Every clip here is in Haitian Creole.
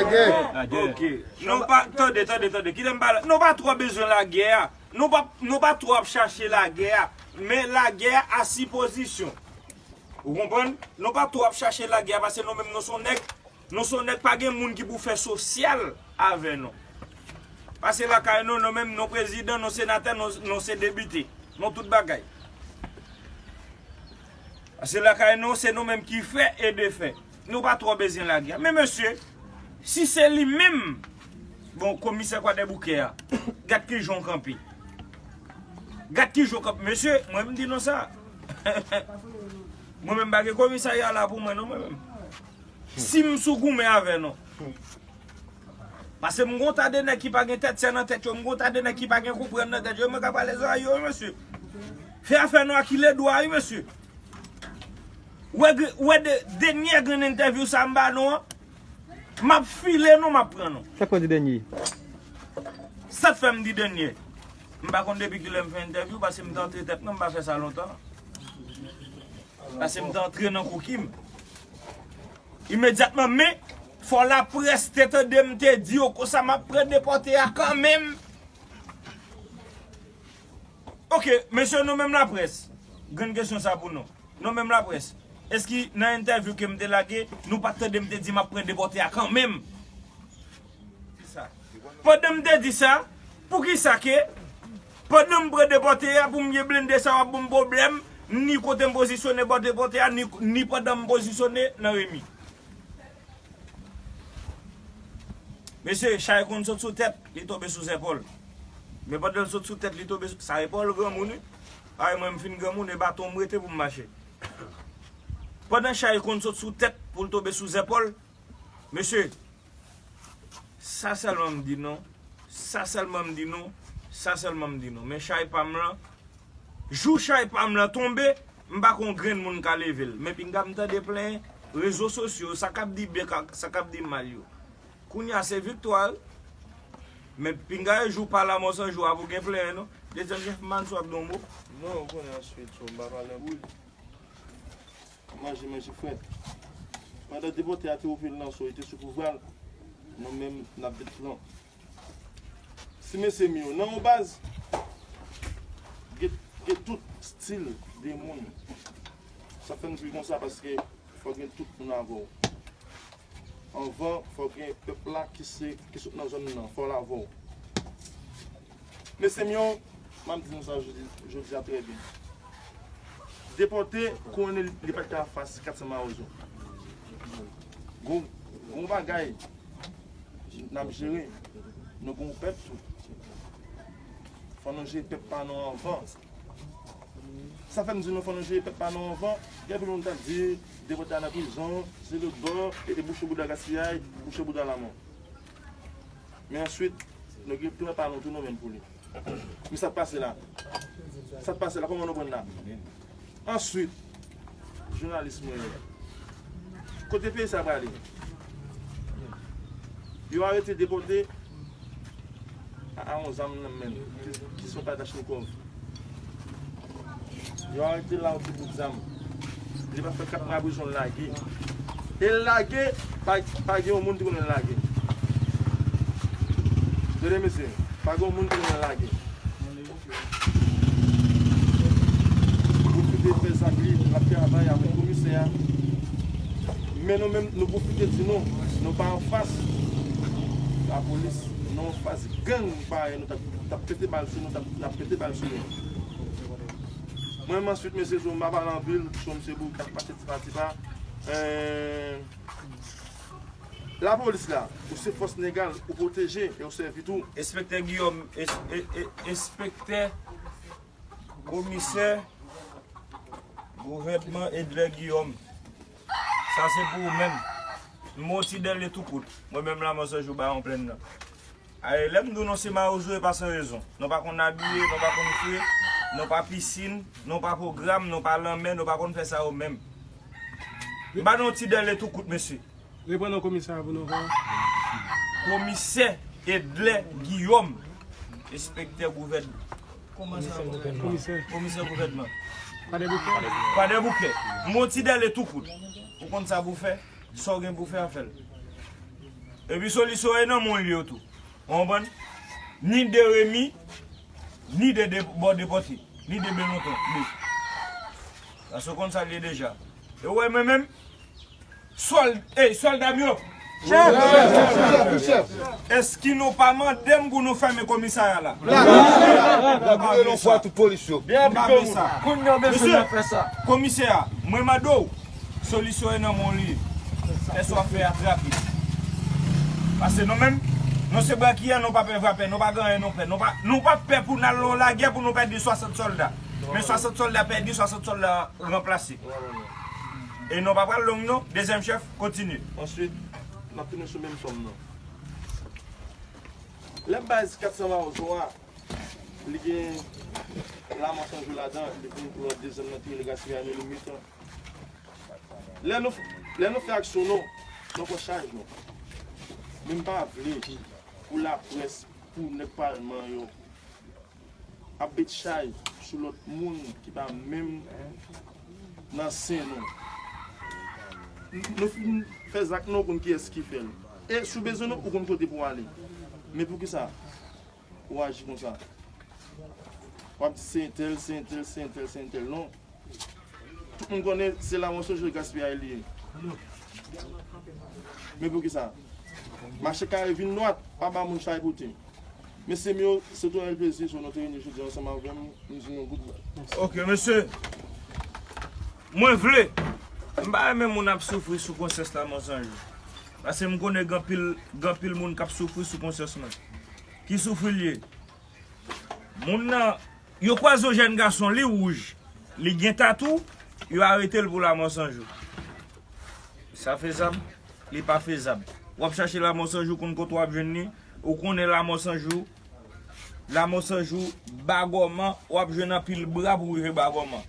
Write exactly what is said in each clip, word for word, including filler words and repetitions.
Ok. Nou pa, tande, tande, tande. Kite m pale. Nou pa twò bezwen lagè a. Nou pa, nou pa twò ap chache lagè a. Men lagè a a sipozisyon. Ou konprann? Nou pa twò ap chache lagè a paske nou menm nou se yon nèg. Nou se yon nèg, pa gen moun ki pou fè sosyal avè nou. Pase lakay nou, nou menm, nou prezidan, nou senatè, nou, nou se depite. Nou tout bagay. Pase lakay nou, se nou menm ki fè e defè. Nou pa twò bezwen lagè. Men mesye, si se li menm, bon, komisè Kwadèboukè a, gad kijan w kanpe. Gad kijan w kanpe. Mesye, mwen m di nou sa. Mwen menm pa gen komisarya la pou mwen non, mwen menm. Si m sou goumen avè nou. Paske m gon ta de nèg ki pa gen tèt sè nan tèt yo, m gon ta de nèg ki pa gen konprann nan tèt yo, mwen ka pale zòrèy yo, wi, mesye. Fè afè nou ak le dwa, wi, mesye. Wè, gr- wè de, dènyè grenn entèvyou sa m ba nou an, m ap file nou, m ap pran nou. Sa k fè w di dènyè? Sa k fè m di dènyè? M pa konn depi kilè m fè entèvyou, paske m te antre tèt mwen, m pa fè sa lontan. Paske m te antre nan koki m. Imedyatman, men, fò laprès te tande m te di yo konsa m ap pran depòte a kanmenm. Ok, mesye, nou menm laprès, grenn kesyon sa pou nou. Nou menm laprès, èske nan entèvyou ke m te lage, nou pa t tande m te di m ap pran depòte a kanmenm? Pandan m te di sa, poukisa ke, pandan m pran depòte a, pou m ye blende sa w ap ban m pwoblèm, ni kote m pozisyone bò depòte a, ni, ni pandan m pozisyone nan remi? Mesye, chay konn sot sou tèt, li tonbe sou zèpòl. Men pandan l sot sou tèt, li tonbe sou, sa epòl granmoun, wi. Ay, mwen, m fin granmoun, e baton m rete pou m mache. Pandan chay konn sot sou tèt pou l tonbe sou zèpòl, mesye, sa sèlman m di nou, sa sèlman m di nou, sa sèlman m di nou. Men chay pa m lan, jou chay pa m lan tonbe, m pa konn grenn moun ka leve l. Men pinga m tande plenyen, rezo sosyo, sa k ap di byen, ka- sa k ap di mal yo. Kounye a se viktwa, wi. Men pinga e jou pa Lanmò San Jou a pou gen plenyen, non. Dezyèm chèf Manso ap di yon mo. Non, ou konnen answit, so, m pa pale anpil. Manje, manje frèt. Pandan depòte a Théophile Lanceau te sou pouvwa l, nou menm n ap bet flan. Si mesye m yo nan yon baz, gen, gen tout stil de moun. Sa fè m di konsa paske fò gen tout moun avè w. Anvan, fò gen pèp la ki se, ki sot nan zòn nan, fò l avè w. Mesye m yo, m ap di nou sa jodi, jodi a trè byen. Depòte, kouwone li pa t ka fas kat san mawozo. Gon, gon bagay n ap jere, nou gon pèp tou. Fò nou jere pèp pa nou anvan. Sa fè m di nou fò nou jere pèp pa nou anvan. Gen anpil moun k ap di, depòte a nan prizon, se lòtbò, e, e bouche bouda gaspiyay, bouche bouda lanmò. Men answit, nou gen plan pa nou tou nou menm pou li. Men sa k pase la? Sa k pase la, kòman nou pran la? Answit, jounalis mwen yo, kote peyi sa prale? Yo arete depòte a, a yon zam nan men l, ki, ki se yon kalachnikòv. Yo arete l a yon ti bout zam. Li pa fè kat mwa prizon, l lage. E l lage, pa, pa gen yon moun ki konnen l lage. Tande mesye, pa gen yon moun ki konnen l lage. Pwofite fè zak li, l ap travay avèk komisè a. Men nou menm, nou pwofite di nou, nou pa anfas lapolis, nou anfas gang parèy nou t ap, t ap pete bal sou nou, t ap, n ap pete bal sou yo. Mwen menm answit, mesye, so m pa pale anpil, so m se bout k ap mache tipa tipa. Eh, lapolis la, ou se fòs legal, ou pwoteje e ou sèvi tou. Enspektè Guillaume, es-, e, e, enspektè, komisè, gouvènman Edler Guillaume. Sa se pou ou menm. M on ti dèle tou kout. Mwen menm la, mwen se jou ba yon plenn nan. Aye, lè m di w nou se mawozo, e pa san rezon. Nou pa konn abiye, nou pa konn fre, nou pa pisin, nou pa pwogram, nou pa lanmè, nou pa konn fè sa yo menm. M ba nou yon ti dèle tou kout, mesye. Reprann non komisè a pou nou, frè. Komisè Edler Guillaume, enspektè gouvèn-, Komisè. Komisè gouvènman. Kwadèboukè. Kwadèboukè. M on ti dèle tou kout. Ou konn sa pou fè, sa w gen pou fè a, fè l. Epi solisyon e nan men w li yo tou. Ou konprann? Ni de Remi, ni de, de bò depòte, ni de Belonton. Paske w konn sa l ye deja. E w wè mwen menm, sòl, ey, sòlda m yo. Chèf! Èske nou pa mande m pou nou fèmen komisarya la? Nou pa vle sa. Tout polis yo. Nou pa vle sa. Mesye, komisè a, mwen mande w, solisyon e nan men w li ye. Fè sa w ap fè a trapid. Paske nou menm, nou se brakiya, nou pa pè vrapè, nou pa gen anyen nou pè. Nou pa, nou pa pè pou n al nan yon lagè pou nou pèdi swasant sòlda. Men swasant sòlda pèdi, swasant sòlda ranplase. E nou pa pral long non, dezyèm chèf, kontinye. Answit, n ap tounen sou menm sòm nan. Lè baz kat san Mawozo a, li gen Lamò San Jou ladan, li vin pou lòt dezyèm nan, ki rele Gaspiyay, nou li mitan. Lè nou, lè nou fè aksyon nou, nou pran chaj nou. Men m pa vle pou laprès, pou nèg palman yo ap met chay sou lòt moun ki pa menm nan sen nou. Nou fin fè zak nou, ou konn kiyès ki fè l. E si w bezwen nou, ou konn kote pou w ale. Men poukisa ou aji konsa? W ap di se entèl, se entèl, se entèl, se entèl. Non. Tout moun konnen se Lamò San Jou Gaspiyay li ye. Men poukisa? Mache kare vin dwat, pa ba moun chay pote. Mesye m yo, se tou yon plezi si nou te reyini jodi a ansanm avè m, m di nou goodbye. Ok, mesye. Mwen vle, m pa renmen moun ap soufri sou konsyans Lamò San Jou. Paske m konnen gen anpil, gen anpil moun k ap soufri sou konsyans mwen. Ki soufri l ye? Moun nan, yo kwaze yon jèn gason, li wouj, li gen tatou, yo arete l pou Lamò San Jou. Sa fezab? Li pa fezab. W ap chache Lamò San Jou, konn kote w ap jwenn li, ou konnen Lamò San Jou, Lamò San Jou, Bagòman, w ap jwenn anpil bra pou rive Bagòman.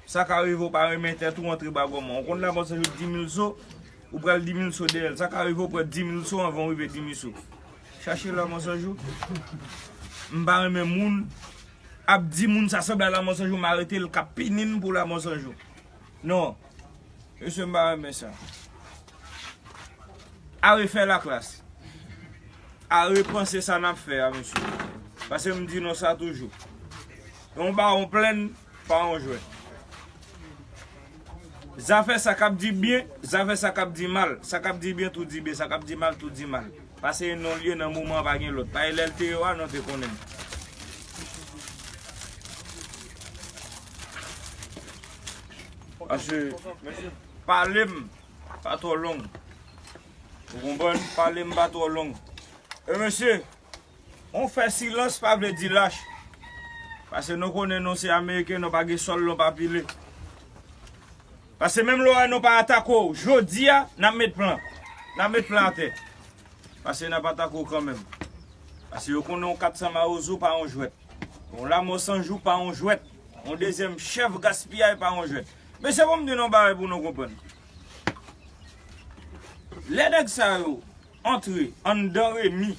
Sa ka rive w pa renmen tèt ou antre Bagòman. Ou konn Lamò San Jou di mil so, ou pral di mil so dèyè l. Sa ka rive w pran di mil so anvan w rive di mil so. Chache Lamò San Jou. M pa renmen moun ap di moun sa sanble a Lamò San Jou, m arete l k ap pini n pou Lamò San Jou. Non. Mesye, m pa renmen sa. A refè laklas. A repanse sa n ap fè a, mesye. Paske m di nou sa toujou. Yon bawon plenn pa yon jwèt. Zafè sa k ap di byen, zafè sa k ap di mal. Sa k ap di byen, tou di byen. Sa k ap di mal, tou di mal. Paske non l ye nan moman an, pa gen lòt. Paske lè l te yo a, nou te konnen l. Paske, mesye, pale m pa twò long. Ou konprann? Pale m pa twò long. E mesye, on fè silans pa vle di lach. Paske nou konnen nou se Ameriken, nou pa gen sòl nou pa pile. Paske menm lè w wè nou pa atake w, jodi a, n ap met plan. N ap met plan atè. Paske n ap atake w kanmenm. Paske yo konnen yon kat san Mawozo pa yon jwèt. Yon Lamò San Jou pa yon jwèt. Yon dezyèm chèf Gaspiyay pa yon jwèt. Mesye, bon, m di nou yon bagay pou nou konprann. Lè nèg sa yo antre anndan Remi,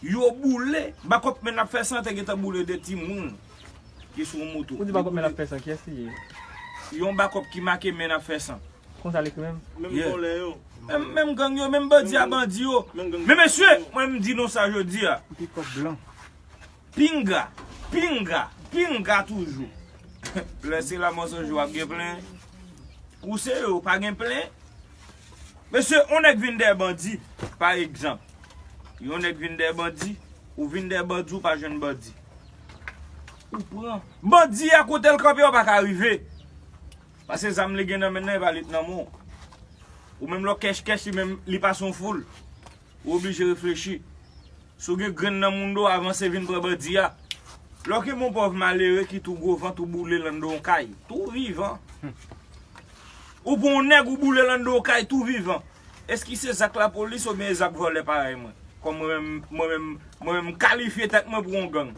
yo boule, bakòp men ap fè san te gentan boule de timoun ki sou moto. Ou di bakòp men ap fè san, kiyès li ye? Yon bakòp ki make men ap fè san. Konsa l ekri menm? Menm vòlè yo. Menm, menm gang yo, menm bandi a bandi yo. Men mesye, mwen m di nou sa jodi a. Pikòp blan. Pinga, pinga, pinga toujou. Lè se Lamò San Jou ap gen plen. Pou se yo, pa gen plen. Mesye, yon nèg vin dèyè bandi, pa egzanp. Yon nèg vin dèyè bandi, ou vin dèyè bandi, ou pa jwenn bandi. Ou pran. Bandi a kote l kanpe, ou pa ka rive. Paske zam li gen nan men l nan, e pa li k nan men w. Ou menm lè w kèch kèch, li menm, li pase yon foul. Ou oblije reflechi. Si w gen grenn nan moun do, avanse vin pran bandi a. Lè w gen yon pòv malere ki tou gwo vant ou boule l anndan yon kay, tou vivan. Ou pran yon nèg ou boule l anndan yon kay tou vivan. Èske se zak lapolis oubyen e zak vòlè parèy mwen? Kòm mwen menm, mwen menm, mwen menm m kalifye tèt mwen pou yon gang.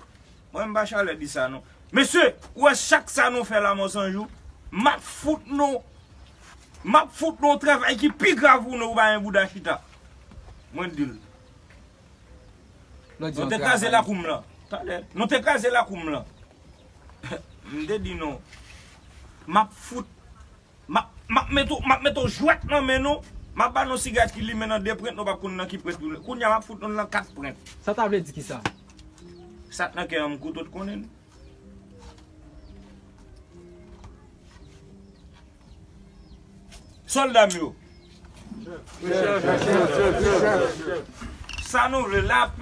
Mwen m pa chalè di sa non. Mesye, ou wè chak sa nou fè Lamò San Jou, m ap fout nou, m ap fout nou yon travay ki pi grav pou nou, ou pa gen bouda chita. Mwen di l. Nou te kraze lakou m lan. Talè. Nou te kraze lakou m lan. M te di nou, m ap fout, m ap, m ap mete w, m ap mete w jwèt nan men nou. M ap ba nou sigarèt ki limen nan de prent, nou p ap konn nan ki prent nou. Kounye a, m ap fout nou nan kat prent. Sa ta vle di kisa? Sa k nan kè an, m kouto t konnen l. Sòlda m yo. Sa nou vle, lapè.